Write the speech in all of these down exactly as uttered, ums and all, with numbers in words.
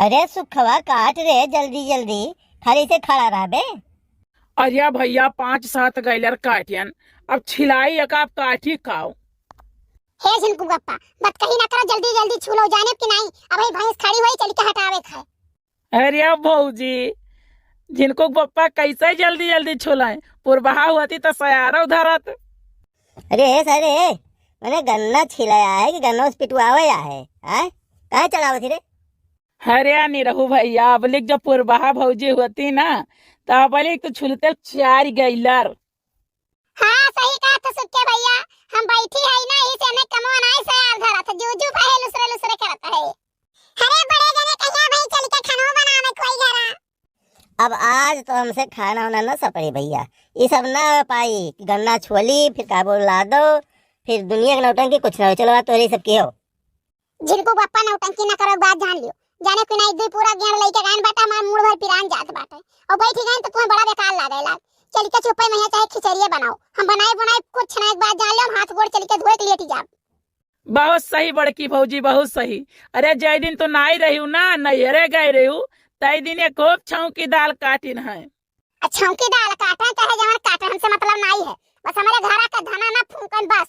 अरे सुखवा काट रे जल्दी जल्दी, खाली से खड़ा रहबे। अरे भैया, पाँच सात गैलर काटियन, अब छिलाई एक आप काटी काओ। हे झिनकू बप्पा, बतकही ना करो, जल्दी जल्दी छू लो, जाने कि नाहीं, अबही भैंस खड़ी होई, चली के हटावे खाए। अरे भौजी, झिनकू बप्पा कैसे जल्दी जल्दी छुलाए, पुरबहा होती तो सयारो धरत। अरे हे सारे, मने गन्ना छिलाया है कि गन्ना उस पिटवावे आया है, आय? काहे चढ़ावत ही रे? अरे निरहू भैया, अबलिक जब पुरबहा भौजी होती ना, तो अबलिक तो छुलते चार गैलर। हाँ, सही कहत हो सुक्के भैया, हम बैठी है ना, इसे ने कमवा नाई से यार धरत, जू जू भए लुसरे लुसरे करत है। अरे बड़े जने कहिया भाई चल के खानो बनावे कोई घरा। अब आज तो हमसे खाना वाना ना सपड़ी भैया, ये सब ना हो पाई। गन्ना छोली, फिर काबू ला दो, फिर दुनिया के नौटंकी कुछ ना हो। चलो बात तोरे सब की हो। झिनकू बप्पा नौटंकी ना करो, एक बात जान लियो, जाने कि नाहीं, दुई पूरा गेंद लेके गए बाटे, हमार मूड़ भर पिरान जात बाटे, और बैठ गए तो तुम्हें बड़ा बेकार लागे लाग। चल के चुप्पे में यहाँ चाहे खिचड़िए बनाओ, हम बनाए बनाए कुछ ना, एक बात जान लियो, हम हाथ गोड़ चल के धोए के लेटी जाब। बहुत सही बड़की भौजी, बहुत सही। अरे जय दिन तो नाई रही ना, नैहरे गए रही, तय दिन एक खूब छौंकी दाल काटिन है। आ छौंकी दाल काटे चाहे जवन काटे, हमसे मतलब नाई है, बस हमारे घरा का धना ना फूकन बस।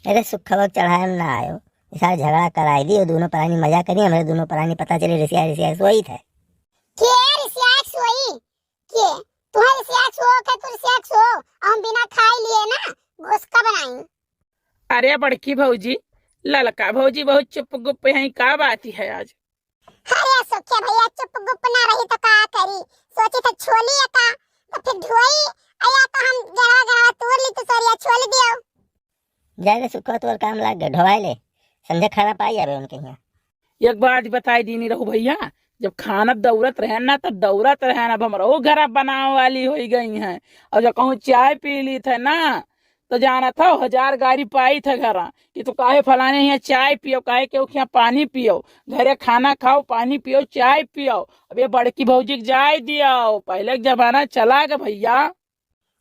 अरे सुखवा चढ़ाए में ना आयो, ये सारे झगड़ा कराई दी, वो दोनों प्राणी मजा करी, हमारे दोनों प्राणी पता चले रिसिया रिसिया सोई थे। के रिसिया सोई? के? तुम्हें रिसिया सो के तू रिसिया सो, हम बिना खाई लिए ना घुसका बनाई। अरे बड़की भौजी, ललका भौजी बहुत चुप गुप हैं, का बात है आज? अरे सुखे भैया, चुप गुप ना रही तो का करी? सोची तो छोली का, तो फिर ढोई, अया तो हम गड़वा गड़वा तोड़ ली तो सोरिया छोल दियो। जाए रे सुखवा, तोर काम लाग गए, ढोवाए ले, संझे खाना पाई आवे उनके यहाँ। एक बात बताई दीनी रहू भैया, जब खाना दौरत रहे ना तो दौरत रहे ना, अब हमरो घर बनावे वाली हो गई हैं, और जब कहूँ चाय पी ली थे ना तो जानत हो, हजार गारी पाई थे घरा कि तू काहे फलाने यहाँ चाय पियो, काहे केहू के यहाँ पानी पियो, घरे खाना खाओ, पानी पियो, चाय पियो। अब ये बड़की भौजी के जाए दियो, पहले के जमाना चला गया भैया।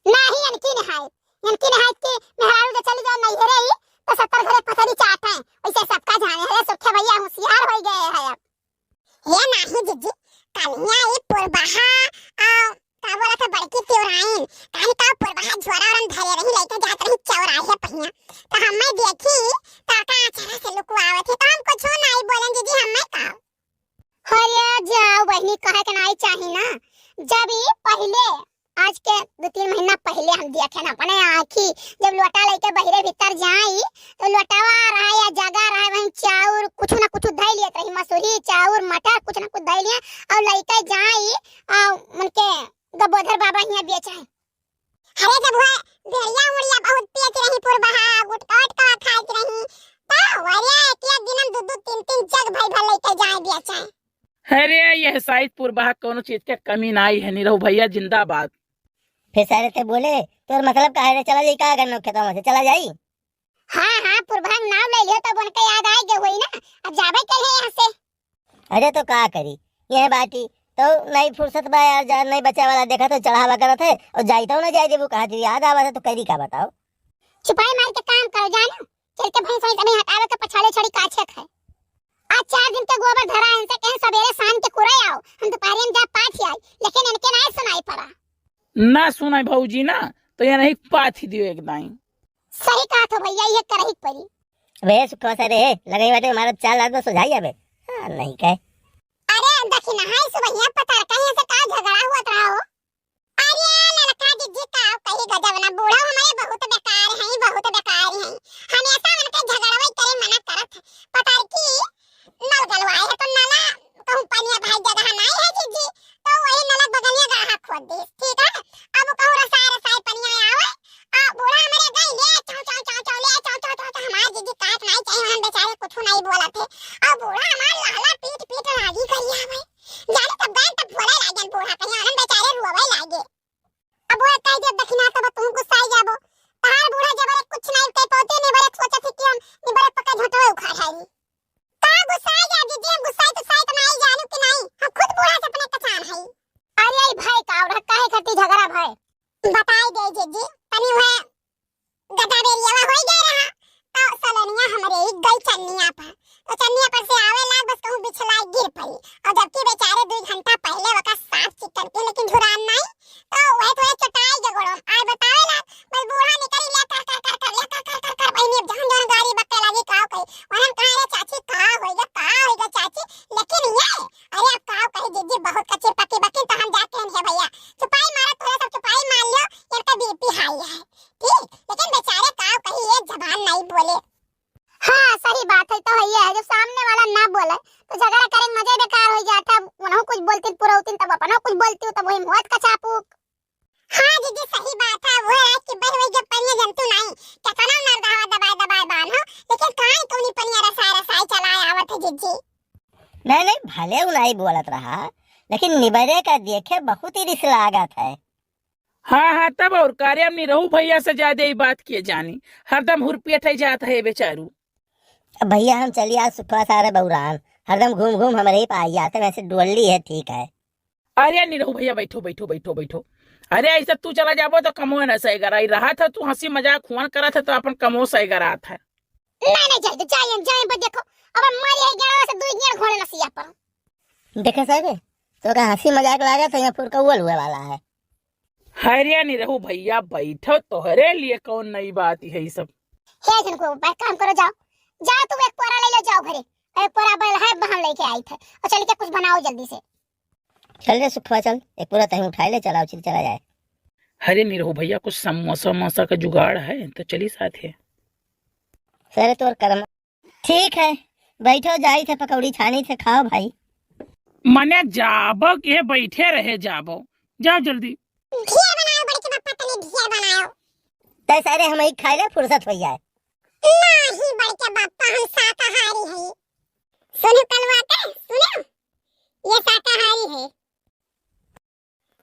नाही, इनकी नहाए, इनकी नहाए के मेहरारू के चली जाए नैहरे ही, तो सत्तर घरे पथरी चाट है, वैसे सबका जाने है। सुखे भैया होशियार हो गए हैं अब। हे नाही जिज्जी, कलिया ई पुरबहा, आ, का बोला था बड़की तिवराइन, कान का पुरबहा झोरा ओरन धरे रही, लइके जात रही चौराहे पहिया। तो हमें देखी, काका अचारा से लुकुआवत है, तो हम कुछ नहीं बोलन जिज्जी, हमें का। अरे जाओ बहिनी, कहे के नहीं चाही ना, जब ई पहिले आज के दो तीन महीना पहिले हम देखे ना अपने आँखी, जब लोटा लेके बहिरे भीतर जाई, तो लोटावा रहा या जगह रहा, वहीं चाउर कुछ ना कुछ धई लियत रही, मसूरी, चाउर, मटर, कुछ ना कुछ धई लिया, और लेके जाई, आ, उनके गबोधर बाबा हियाँ बेचे। अरे जब वो भेड़िया उड़िया बहुत पियत रही पुरबहा, गुटका उटका खाइत रही, तो अरे एक एक दिन हम दो दो तीन तीन जग भर भर लेके जाए बेचे। अरे, यह साइत पुरबहा कौनो चीज के कमी नाई है, निरहू भैया जिंदाबाद। फिर सारे ते बोले, "तोर मतलब का है रे, चला जाई का गन्नो खेतवा में से, चला जाई?" हाँ, हाँ, पुरबहा के नाम ले लियो तब उनके याद आए गए होई ना, अब जाबे के है यहाँ से। अरे तो का करी, यह बाटी तो नहीं फुर्सत बा यार, जा नहीं बच्चा वाला देखा तो चढ़ावा करत है, और जाई तो ना जाए देबू कहा थी, याद आवा था तो करी का बताओ? चुपाई मार के काम करो जानो, चल के भैंस वैंस अभी हटावे के पछाड़े छड़ी काछे खाए। आज चार दिन के गोबर धरा है, इनसे कहें सवेरे शाम के कुरे आओ, हम दोपहर में जा पाठ ही आई, लेकिन इनके ना सुनाई पड़ा। ना सुनाई भौजी ना, तो ये नहीं पाथ ही दियो एक दाई। सही कहा तो भैया, ये करही पड़ी। अबे सुखवा से रे, लगई बाटे हमारा चार लाख में सुझाई अबे। हाँ, नहीं कहे। अरे दखिनहा सुबहिया पतार कहीं से का झगड़ा हुआ रहा हो? अरे ललका जिज्जी का कही गजब ना, बूढ़ा हमारे बहुत बेकार हैं, बहुत बेकार हैं। हमेशा उनके झगड़वे करे मना करत है। पता है कि नल गलवाए है तो नला कहूँ पनिया भाई जगह नहीं है जिज्जी, तो वही नला बगलिया गाढ़ा खोद दी, ठीक है। अब कहूँ रसाए रसाए पनिया आवे, आ बूढ़ा हमारे गई ले चाव चाव चाव चाव ले चाव चाव चाव चाव, हमारे जिज्जी काट नहीं चाहिए, हम बेचारे कुछ नहीं बोलत है। अब बूढ़ा हमारे लहला पीट पीट राजी करिया भाई। जाने तब गए तब बोले लागन बूढ़ा कहीं आनंद बेचारे रोवे लागे। अब वो कह दे दखिना तब तुम गुस्साई जाबो। तहार बूढ़ा जबरे कुछ नहीं कह पाते, ने बरे सोचत है कि हम ने बरे पक्का झोंटवे उखाड़ है। का गुस्साई जा दीदी, हम गुस्साई तो साइत नहीं जानू कि नहीं, हम खुद बूढ़ा से अपने पहचान है। अरे ई भाई का और काहे खातिर झगड़ा भाई? बताई दे जीजी, तनी वह गदा बेरियावा होई गए रहा, तो सलनिया हमरे ही गई चन्निया पर। तो चन्निया पर से आवे लाग, बस कहूँ बीच बोले, तो झगड़ा करे में मजा बेकार होइ जात है। उनहु कुछ बोलती पुरौती, तब अपनो कुछ बोलती, तब वही मुँह कचापुक। हाँ जीजी, सही बात है। वो है कि बह वही जब पनिया जंतु नहीं, केतना नरदहवा दबाए दबाए बान्हो, लेकिन काहे कौनी पनिया रसाए रसाए चलाए आवत है जीजी। नहीं, नहीं, भले उ नहीं बोलत रहा, लेकिन निबरे का देखे बहुत ही रिस लागत है। हाँ, हाँ, तब और कार्य में निरहू भैया से ज्यादा ई बात किए जानी, हरदम हुरपियट है जात है बेचारू। अब भैया हम चली आज सुखवा सारे बौरान, हरदम घूम घूम हमरे ही पाई आते, वैसे डोली है, ठीक है। अरे निरहू भैया, बैठो, बैठो, बैठो, बैठो। अरे ऐसे तू चला जाबो तो कमो न सही कराई रहा था, तू हँसी मजाक हुआन करा था तो अपन कमो सही करा था। नहीं, नहीं, जल्दी जाइए, जाइए, पर देखो, अब हमारी है ग्यारह से दो ग्यारह घोड़े नसिया पर। देखे साहब, तो का हँसी मजाक लागा था, यहाँ फुरकौवल हुए वाला है। अरे निरहू भैया, बैठो, तोहरे लिए कौन नई बात है ई सब। हे झनको, भाई काम करो, जाओ, जाओ, तू एक पोरा ले लो, जाओ घरे, एक पोरा बैल है, बहन लेके आई थे, और चल के कुछ बनाओ जल्दी से। चल रे सुखवा, चल, एक पोरा तहीं उठाए ले, चलाओ, चल, चला जाए। अरे निरहू भैया, कुछ समोसा वमोसा का जुगाड़ है तो चली साथे। सरे तोर कर्म। ठीक है, बैठो, जाई थे पकौड़ी छानी थे, खाओ भाई। मने जाबो के बैठे रहे जाबो, जाओ जल्दी। ढेर बनाओ बड़के बापा, तनी ढेर बनाओ। तै सारे हम ही खाए ले फुर्सत हो जाए। नहीं बड़के बापा, हम शाकाहारी है। सुनो कलुआ के, सुनो, ये शाकाहारी है।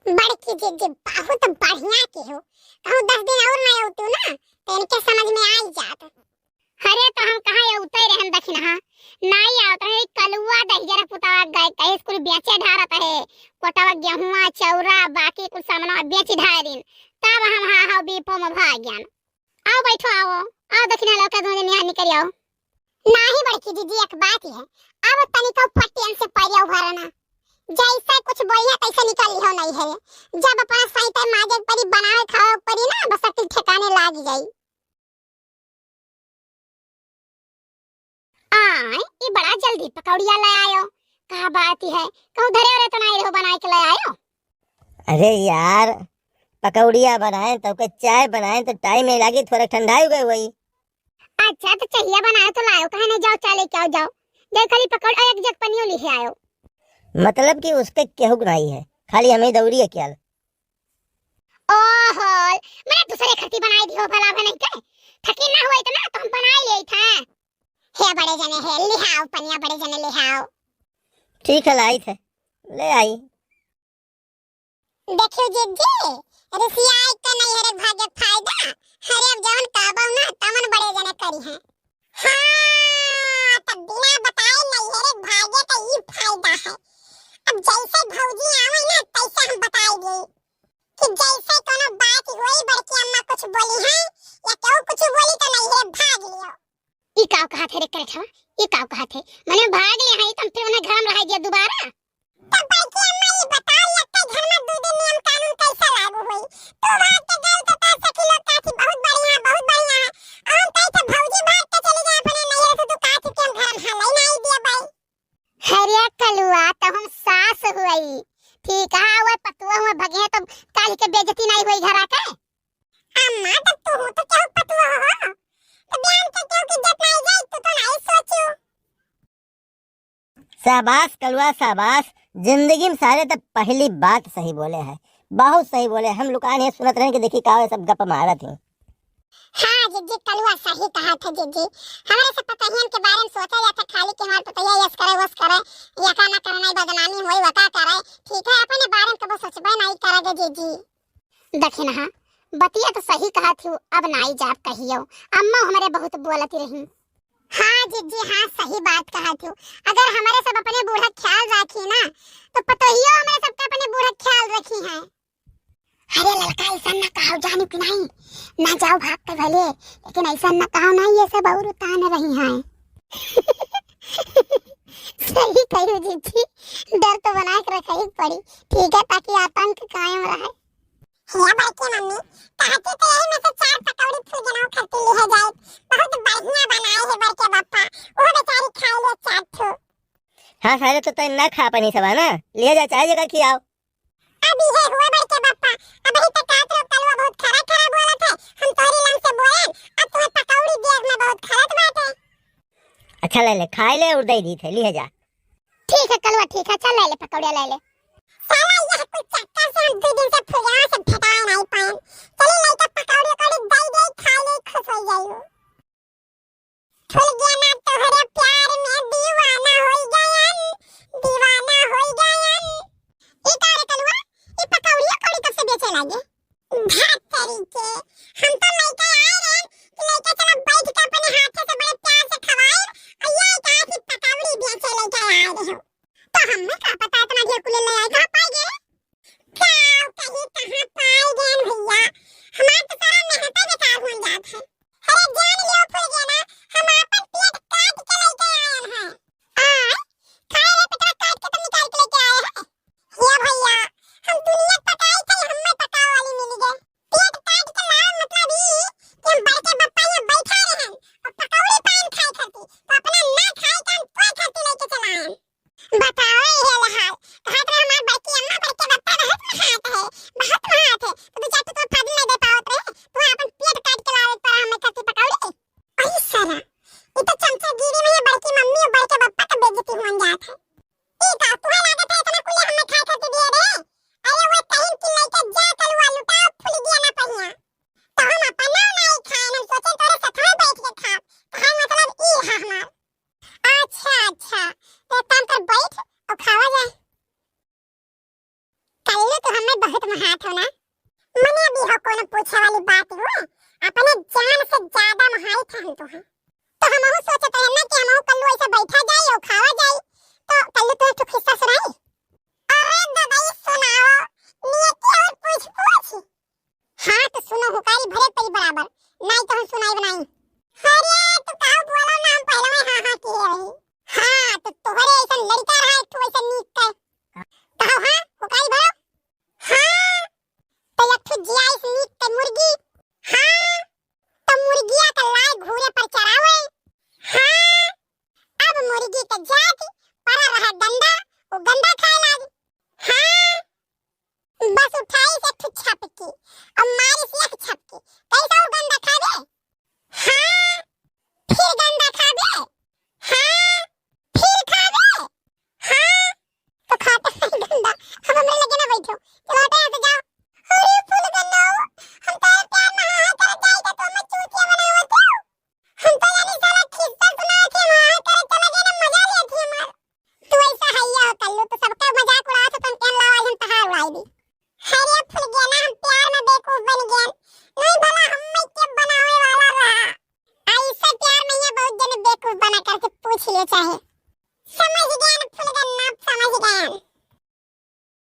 बड़की जीजी बहुत बढ़िया की हो, कहूँ दस दिन और ना होतू ना, तो इनके समझ में आई जात। अरे तो हम कहाँ ये उतर रहन दखिन, हाँ, नाई आवत रहे, कलुआ दहिजरा पुतावा गए, कहे स्कूल बेचे ढारत है, कोटावा गेहुआ, चौरा, बाकी कुल सामानवा बेची ढारिन, तब हम हाँ हाँ बीपो में भाग गयान। आओ बैठो, आओ, आओ दखिना लौका दो जने यहाँ निकल आओ। नाही बड़की जीजी, एक बात ही है, अब तनिको पटियन से परिया उभारो ना, जैसे कुछ बोलिया तैसे निकल लिहो नहीं है। जब अपना सही टाइम माजे के परी, बनावे खावे के परी ना, बस अकिल ठिकाने लाग जाई। आय, ई बड़ा जल्दी पकौड़िया ले आयो, का बात ही है, कहूँ धरे उरे तो नहीं रहो बनाए के ले आयो? अरे यार, पकौड़िया बनाए तो के चाय बनाए तो टाइम नहीं लागी, थोड़ा ठंडा हो गए वही। अच्छा, तो चाहिए बनाए तो लायो, कहे नहीं, जाओ चाय लेके आओ, जाओ। जाओ खाली पकौड़ और एक जग पनियो लिहे आयो। मतलब कि उसके केहू नहीं है, खाली हमें दौरी है क्या? ओहो, मैंने दूसरे खर्ची बनाई दी हो भला, नहीं के थकी ना हुई तो ना, तो हम बनाई ले था। हे बड़े जने, हे लिहाओ पनिया, बड़े जने लिहाओ। ठीक है, लाई थे, ले आई। देखियो जीजी, रिसियाई के नैहरे भागे फायदा। अरे अब जवन कहबो ना, तवन बड़े जने करी हैं। हाँ, तब बिना बताए नैहरे भागे का ई फायदा है। अब जैसे भौजी आवे ना, तैसे हम बताई दी कि जैसे कोनो बात होई, बड़की अम्मा कुछ बोली है या केहू कुछ बोली, तो नैहरे भाग लियो। ई काव कहत है रे करेठवा? ई काव कहत है? मने भाग ले हैं, तम फिर उन्हें घर में रह गया दोबारा? तब बड़की अम्मा, ई बताओ, एक घर में दू दिन नियम कानून कैसे लागू होई? तू भाग के गई तो कह सकी लोग काथी बहुत बढ़िया, बहुत बढ़िया है। और हम कही तो भौजी भाग के चली गई अपने नैहर से, तू काथी के हम घर में हलई नहीं दिया भाई। अरे कलुआ, तो हम सास हुई, ठीक है, वो पतुआ हुआ भगे तो काल के बेइज्जती नहीं हुई घर आके। अम्मा, तब तू हो तो क्या पतुआ हो? तो बयान के क्यों की इज्जत नहीं जाए, तू तो नहीं सोचू। शाबाश कलुआ, शाबाश। जिंदगी में सारे तो पहली बात सही बोले है, बहुत सही बोले। हम लुकान ये सुनत रहे कि देखी का सब गप मारत हैं। हाँ जीजी, कलुआ सही कहा थे जीजी। हमारे सब पतोहियन के बारे में सोचा जाता खाली कि हमारे पतोहिया यस करे, वस करे, या का ना करे, नहीं बदनामी होई, वका करे। ठीक है, अपने बारे में कबो सोचबे नहीं करेगे जीजी। दखिनहा, बतिया तो सही कहत हूँ, अब नाई जाब कहियो। अम्मा हमरे बहुत बोलती रही। हाँ जीजी, हाँ, सही बात कहत हूँ। अगर हमरे सब अपने बूढ़ा ख्याल राखी ना, तो पतोहियो हमरे सबके अपने बूढ़ा ख्याल रखी हैं। अरे ललका, ऐसा ना कहो, जानी कि नहीं, ना जाओ भाग के भले, लेकिन ऐसा ना कहो ना, ये सब और उतान रही हैं। सही कही जीजी, डर तो बना के रखे ही पड़ी, ठीक है, ताकि आतंक कायम रहे। हिया बड़की मम्मी, कहती तो यही में से चार पकौड़ी फूल जनऊ खरती लिहे जाए। बहुत बढ़िया बनाए है बड़के बापा, वो बेचारी खाई ले चार ठो। हाँ सारे, तो तय ना खा पानी सब है ना, ले जा चाहे जगह खियाओ। अब ये हुआ बड़के बापा, अब ही तक कहत रहो कलुआ बहुत खरा खरा बोलत है, हम तोहरी लम से बोलन, अब तुम्हें पकौड़ी दिया में बहुत खरत बाटे। अच्छा, ले ले, खाए ले और दे दी थे, लिहे जा। ठीक है कलुआ, ठीक है, चल ले ले पकौड़िया ले ले। साला यह कुछ चक्कर से हम दो दिन से फुलगनवा से भेटाए नहीं पाएन। चली लइका पकौड़ी उकौड़ी दे दे, खा ले, खुश हो जाइयो। फुलगनवा तोहरे प्यार में दीवाना होई गयन, दीवाना होई गयन। ई का रे कलुआ, ई पकौड़िया कौड़ी कब से बेचे लागे? धत तरीके, हम तो लइका आए रहन कि लइका चला बैठ के अपने हाथे से बड़े प्यार से खवाए, और ये कहा कि पकौड़ी बेचे लइका आए रहे हो। तो हमें का पता इतना ढेर कुल ले आए, कहाँ पाए गए? का कहीं कहाँ पाए गए भैया, हमार तो सारा मेहनत बेकार हो जात है। अरे जान लियो फुलगनवा, हम आपन पेट काट के लइके आयल हैं। आय, खाए रे पेटवा काट के तुम निकाल के लइके आए हैं। ये भैया, हम दुनिया पकाई थे, हमें पकावे वाली मिल गए। पेट काट के लाओ मतलब ई कि हम बड़के बप्पा यहाँ बैठा रहन और पकौड़ी पान खाए खाती, तो अपना ना खाए तो हम तोय खाती लइके चला आएन। बताओ ये ले हाल, कहत रहे हमार बड़की अम्मा बड़के बप्पा बहुत महात है, बहुत महात है, तो दो चार ठो तो फाजिल नहीं दे पावत रहे, तू अपन पेट काट के लावे पर हमें खाती पकौड़ी। अरे साला, ये तो चमचागिरी में ये बड़की मम्मी और बड़के बप्पा का बेइज्जती हुन जात है। ई का, तुहे लागत है इतना कुल हमें खाए खाती दिए रे? अरे वो कहीं कि लइके जा कलुआ लुटाओ फुलगनवा पहिया। तो हम अपना नहीं खाए, हम सोचे तोरे साथ में बैठ के खाब। कहे मतलब ई है हमार। अच्छा, अच्छा, तो एक काम कर, बैठ और खावा जाए। कल्लू तो हमें बहुत महात हो ना। मने अभी हो कोनो पूछे वाली बात हो, अपने जान से ज्यादा महाई थे हम तो हैं। तो हमहू सोचत रहे ना कि हमहू कल्लू ऐसे बैठा जाए और खावा जाए। तो कल्लू तू एक ठो किस्सा सुनाई। अरे ददाई सुनाओ, नियति और पूछ पूछ। हाँ, तो सुनो, हुकारी भरे परी बराबर, नाई तो हम सुनाई बनाई। अरे, तू काऊ बोलो ना, हम पहले में हाँ, हाँ किए रही। हाँ, तो तोहरे ऐसन लड़का रहा, एक ठो ऐसन नीक के। कहो हाँ, हुकारी भरो। हाँ, तो एक ठो जियाइस नीक के मुर्गी। हाँ, तो मुर्गिया के लाए घूरे पर चरावे। हाँ, अब मुर्गी के जात परा रहा गंदा, वो गंदा खाए लागी। हाँ, बस उठाई से एक ठो छपकी और मारी से एक छपकी। कैसा वो गंदा खाबे? हाँ, फिर गंदा खाबे? हाँ, फिर खाबे? हाँ, तो खाता है गंदा। अब हमरे लगे ना बैठो, चलो हटो यहाँ से, जाओ। अरे फूल गंदा, हम तो प्यार में हाँ कर जाएगा तो मैं चूतिया बनावत हूँ। हम तो यानी साला खिस्सा सुनात ही, वहाँ करे चला गया ना, मजा लेत ही हमार। तू ऐसा है या कल्लू, तू सबका मजाक उड़ात हो, तन एन लावा हम तहार उड़ाई दी। अरे फुलगेना, हम प्यार में बेवकूफ बन गए। नहीं भला हमें के बनावे वाला रहा। ऐसे प्यार में ये बहुत जने बेवकूफ बना करके पूछ लियो चाहे। समझ गए ना फुलगेना, समझ गए।